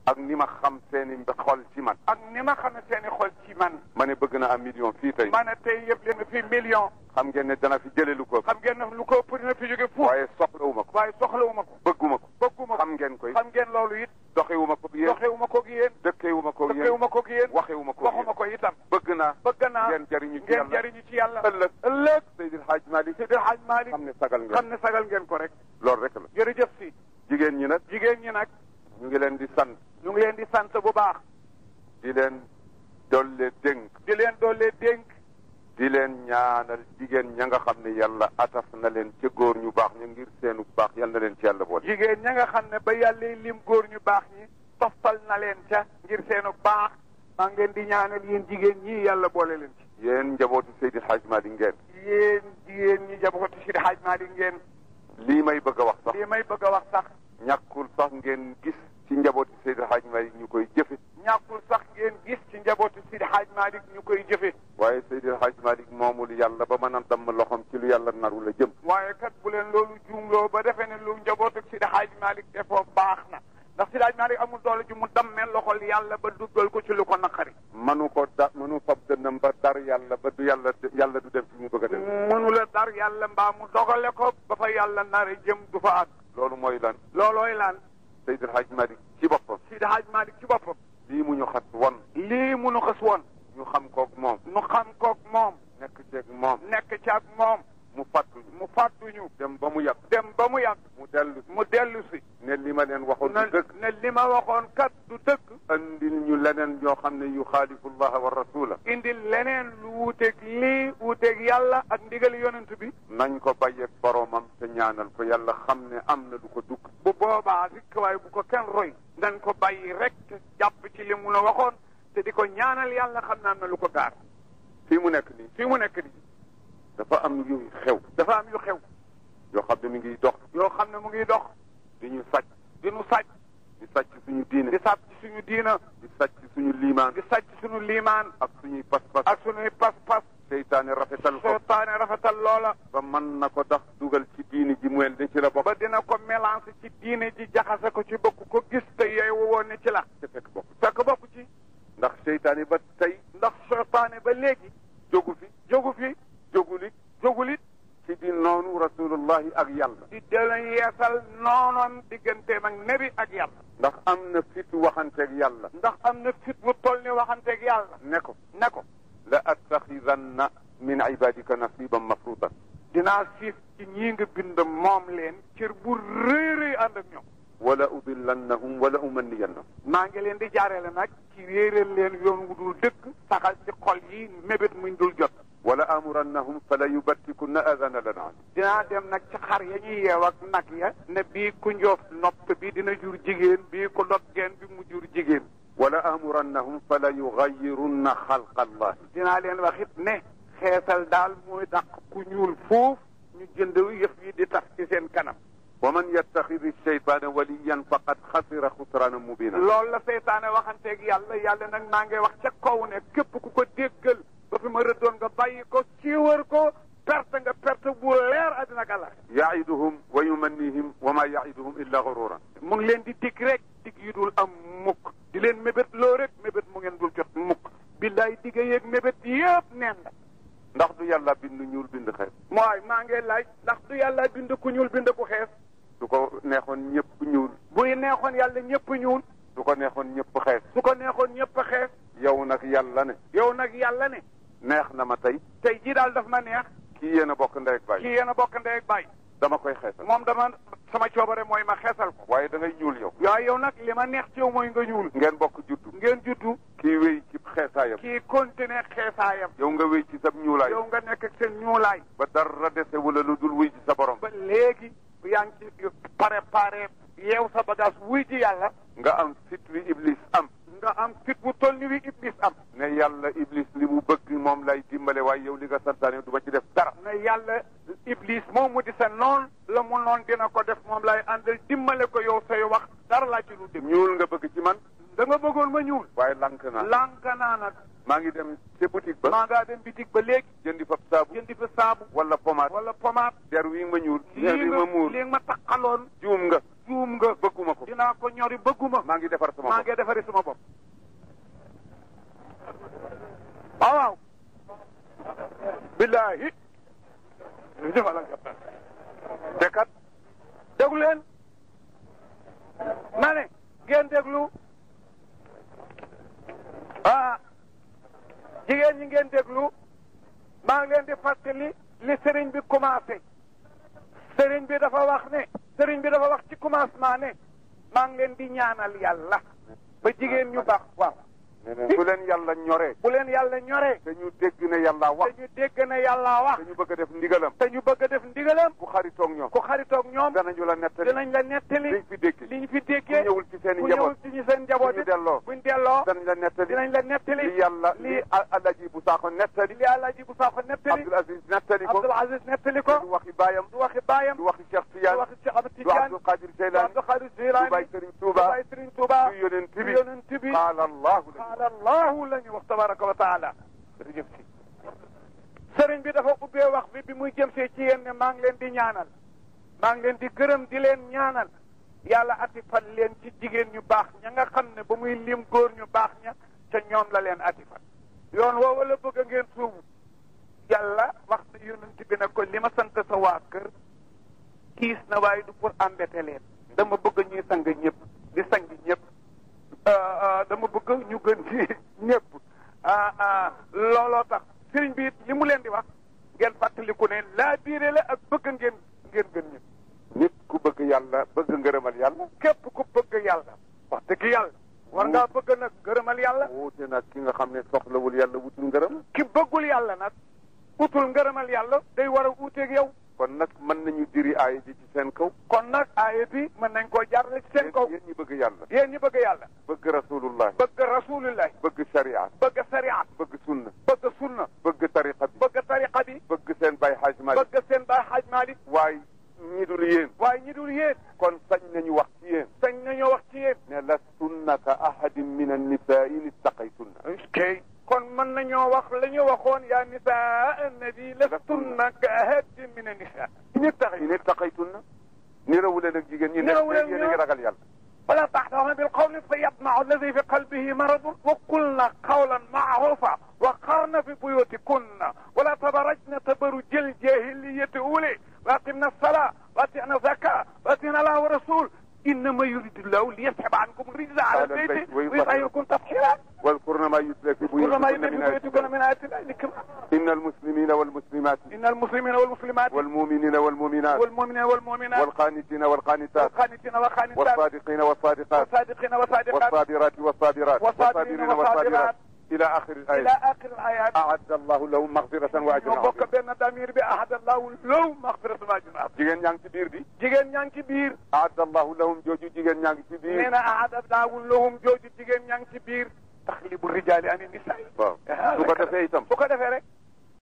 ak ni ma xam seeni xol ci man. ak ni ma xam seeni xol ci man. ma ne bëgg na am million fii tey. ma ne tey yëpp leen fi million. xam ngeen ne dana fi jëlee lu ko. xam ngeen ne lu ko ëpp dina fi jóge foofu. waaye soxlawuma ko. waaye soxlawuma ko. bëgguma ko. bëgguma ko xam ngeen koy. xam ngeen loolu it. doxewuma ko yéen. doxewuma ko yéen. dëkkewuma ko yéen. dëkkewuma ko yéen. waxewuma ko yéen. waxuma ko itam. bëgg naa. bëgg naa ngeen jariñu ci yàlla. ngeen jariñu ci yàlla. ëllëg Seydil Hadj Malick. Seydil Hadj Malick. xam ne sagal ngeen. xam ne sagal ngeen ko rek. loolu rek la. jërëjëf si. jigéen ñi nag. jigéen ñi nag. ñu ngi leen di sant. ñu ngi leen di sant bu baax. di leen dolle dénk. di leen dolle dénk. di leen ñaanal jigéen ña nga xam ne yàlla ataf na leen ca góor ñu baax ñu ngir seenu baax yal na leen ci yàlla boole. jigéen ña nga xam ne ba yàlla lim góor ñu baax ñi toftal na leen ca ngir seenu baax maa ngi leen di ñaanal yéen jigéen ñi yàlla boole leen ci. yéen njabootu Seydil Hadj Malick ngeen. yéen jigéen ñi njabootu Seydil Hadj Malick ngeen. lii may bëgg a wax sax. lii may bëgg a wax sax. ñàkkul sax ngeen gis ci njabootu Seydil Hadj Malick ñu koy jëfe. ñàkkul sax ngeen gis ci njabootu Seydil Hadj Malick ñu koy jëfe. waaye Seydil Hadj Malick moomul yàlla ba mën a damm loxoom ci lu yàlla naru la jëm. waaye kat bu leen loolu juumloo ba defee ne lu njabootu Seydil Hadj Malick defoo baax na ndax Seydil Hadj Malick amul doole ju mu dammee loxol yàlla ba duggal ko ci lu ko naqari. mënu fab dënnam ba dar yàlla ba du yàlla du dem fi mu bëgg a dem. mënu la dar yàlla mbaa mu dogale ko ba fa yàlla nare jëm du fa àgg. loolu mooy lan. loolooy lan. Seydil Hadj Malick ci boppam. Seydil Hadj Malick ci boppam. lii mu ñu xas won. lii mu ñu xas won. ñu xam koog moom. ñu xam koog moom. nekk ceeg moom. nekk ci ak moom. mu fàttuñu. dem ba mu yàgg. mu dellu si. ne li ma leen waxoon du dëgg. ne li ma waxoon kat du dëgg. indil ñu leneen ñoo xam ne yu xaalifu llaha wa rasula. indil leneen lu wuuteeg lii wuuteeg yàlla ak ndigal yonent bi. nañ ko bàyyeeg boromam te ñaanal ko yàlla xam ne am na lu ko dugg. bu boobaa rek waaye bu ko kenn roy. nañ ko bàyyi rek jàpp ci li mu la waxoon te di ko ñaanal yàlla xam naa am na lu ko gaar. fii mu nekk nii. dafa am yu xew. yoo xam ne mu ngi dox. di ñu sàcc. di sàcc suñu diine. di sàcc suñu diina. di sàcc suñu liimaan. di sàcc suñu liimaan. ak suñuy pas-pas. ak suñuy pas-pas. seytaane rafetal loola. ba mën na ko tax dugal ci diine ji mu ne ci la bokk. ba dina ko mélange ci diine ji jaxase ko ci bokk ko gis te yeewu woon ne ci la. te fekk bokk ci. ndax seytaane ba tey. ndax seytaane ba léegi. jógu fi. jógulit. ci di noonu rasulullahi ak yàlla. di dana yeesal noonoon digganteem ak nebi ak yàlla. ndax am na fit waxanteeg yàlla. bu toll ni waxanteeg yàlla. ne ko. la attaxidanna min ibadika nasiban mafruudan. dinaa siif ci ñii nga bind moom leen. cër bu rëy ànd ak ñoom. wala udillannahum wala umanniyannahum. maa ngi leen di jaareele nag ci réeral leen yoon wu dul dëkk. saxal ci xol yi mébét muñ dul jot. wala amurannahum fala yubattikunna adana lanaan. dinaa dem nag ci xar ya ñuy yeew ak nag ya. ne bii ku njoof nopp bi dina jur jigéen. bii ku dot geen bi mu jur jigéen. wala amurannahum fala yugayirunna xalqa allah. dinaa leen wax it ne. xeesal daal mooy dàq ku ñuul foofu. ñu jënd yëf yi di tax ci seen kanam. wa man yattaxidi shaytaana waliyan faqad xasira xusraana mubina. loolu la seytaane waxanteeg yàlla nag maa ngi wax ca kaw ne képp ku ko déggal. ba fi ma rëddoon nga bàyyi ko siiwar ko perte bu leer àddina ak àllax. yaiduhum wa yumannihim wa ma yaiduhum illa gururan. mu ngi leen di dig rek dig yi dul am mukk. di leen mébét loo rek mébét mu ngeen dul jot mukk. billaay digga yeeg mébét yëpp neen la. ndax du yàlla bind ñuul bind xees. mooy maa ngi laaj ndax du yàlla bind ku ñuul bind ku xees. su ko neexoon ñëpp ñuul. buy neexoon yàlla ñëpp ñuul. su ko neexoon ñëpp xees. xees. yow nag yàlla ne. neex na ma tey. tey jii daal daf ma neex. kii yéen a bokk ndey ak baay. dama koy xeesal. moom sama coobare mooy ma xeesal ko. waaye da ngay ñuul yow. waaye yow nag li ma neex ci yow mooy nga ñuul. ngeen bokk juddu. kii wéy ci xeesaayam. kii continuer xeesaayam. yow nga wéy ci sa ñuulaay. yow nga nekk ak seen ñuulaay. ba dara dese wala lu dul wuy ci sa borom. ba léegi yaa ngi ci préparé yeew sa bagage wuy ci yàlla. nga am fit wi iblis am. nga am fit bu toll ni wi iblis am. ne yàlla iblis li mu bëgg moom lay dimbale waaye yow li nga santaane du ma ci def dara. ne yàlla iblis moom mu di sa noon la mu noon dina ko def moom lay àndal dimbale ko yow say wax dara laa ci lu dem. ñuul nga bëgg ci man. da nga bëggoon ma ñuul. waaye lank naa nag. maa ngi dem ca boutique ba. maa ngaa dem boutique ba léegi. jëndi fa saabu. wala pommade. der wi ma ñuul. lii ma muur lii ma taxaloon. juum nga. juum nga. bëgguma ko. dinaa ko ñori bëgguma. maa ngi defar sama bopp. maa ngi defari sama bopp. waaw waaw. billahi. te kat déglu leen. ma ne ngeen déglu. jigéen ñi ngeen déglu. maa ngi leen di fàttali li sëriñ bi commencé. sëriñ bi dafa wax ne. sëriñ bi dafa wax ci commencement ne. maa ngi leen di ñaanal yàlla. ba jigéen ñu baax waaw. bu leen yàlla ñoree. bu leen yàlla ñoree. te ñu dégg ne yàlla wax. te ñu dégg ne yàlla wax. te ñu bëgg a def ndigalam. te ñu bëgg a def ndigalam. ku xaritoog ñoom. ku xaritoog ñoom. danañu la nettali. dinañ la nettali. liñ fi déggee. liñ fi déggee. ku ñëwul ci seen i ku njaboot. ñëwul ci ñu seen njaboot. buñ delloo. buñ delloo. danañ la nettali. dinañ la nettali. li yàlla li Alaaji bu Saaxo nettali. li Alaaji bu Saaxo nettali. Abdul Aziz nettali ko. Abdul Aziz nettali ko. du waxi baayam. du waxi baayam. du waxi Cheikh Tidiane. du waxi Cheikh Ahmed du Tidiane. Abdul Qadir Jeylaani. du Abdul Qadir Jeylaani. du Baay Serigne Touba. du Baay Serigne Touba. du yonent bi. du yonent bi. qaala Allahu qaala Allahu la ñu wax tabaraka wa taala. jërëjëf si. sëriñ bi dafa ubbee wax bi muy jëm see ci yéen ne maa ngi leen di ñaanal. maa ngi leen di gërëm di leen ñaanal. yàlla atifal leen ci jigéen ñu baax ña nga xam ne ba muy lim góor ñu baax ña ca ñoom la leen atifal. yoon woowu la bëgg ngeen suubu. yàlla wax na yonent bi ne ko li ma sant sa waa kër kiis na waaye du pour embêter leen. dama bëgg ñuy sang ñëpp di sang ñëpp. dama bëgg ñu gën ci ñëpp. looloo tax sëriñ bi it li mu leen di wax ngeen fàttaliku ne laa biire la ak bëgg ngeen gën ñëpp. nit ku bëgg yàlla bëgg ngërëmal yàlla. képp ku bëgg yàlla. wax dëgg yàlla. war ngaa bëgg nag ngërëmal yàlla. wuute nag ki nga xam ne soxlawul yàlla wutul ngërëm. ki bëggul yàlla nag utul ngërëmal yàlla day war a wuuteeg yow. kon nag mën nañu diri aaya ji ci seen kaw. kon nag aaya bi mën nañ koo jaarale ci seen kaw. yéen ñi bëgg yàlla. yéen ñi bëgg yàlla. bëgg rasulullah. bëgg rasulullah. bëgg sharia. bëgg sharia. bëgg sunna. bëgg sunna. bëgg tariqa bi. bëgg tariqa bi. bëgg seen Baay Hajj Malik. bëgg seen Baay Hajj Malik. waaye ñi dul yéen. waaye ñi dul yéen. kon sañ nañu wax ci yéen. sañ nañoo wax ci yéen. ne lastunna ka ahadin min annisaa in ittaqaytunna. ok kon mën nañoo wax la ñu waxoon yaa nisaa annabi lastunna ka ahadin min annisaa in ittaqaytunna. nirawuleen ak jigéen ñi. nirawuleen yéen a ngi ragal yàlla. ولا تحضرن بالقول فيطمع الذي في قلبه مرض وقلنا قولا معروفا وقرن في بيوتكن ولا تبرجن تبرج الجاهلية أولي وأقمنا الصلاة وأطعنا الزكاة وأطعنا الله ورسول إنما يريد الله ليسحب عنكم الرجز على البيت ويطهركم تطهيرا واذكرن ما يتلى في بيوتكن من آيات الله إن المسلمين والمسلمات والمؤمنين والمؤمنات والقانتين والقانتات والصادقين والصادقات والصابرات والصابرات والصابرين والصابرات إلى آخر الآيات أعد الله لهم مغفرة وأجرا bokk benn damir bi أعد الله لهم مغفرة وأجرا jigéen ñaa ngi ci biir di jigéen ñaa ngi ci biir أعد الله لهم jooju jigéen ñaa ngi ci biir nee na أعد الله لهم jooju jigéen ñaa ngi ci biir taxlibu rijaali ani nisaa waaw su ko defee itam su ko defee rek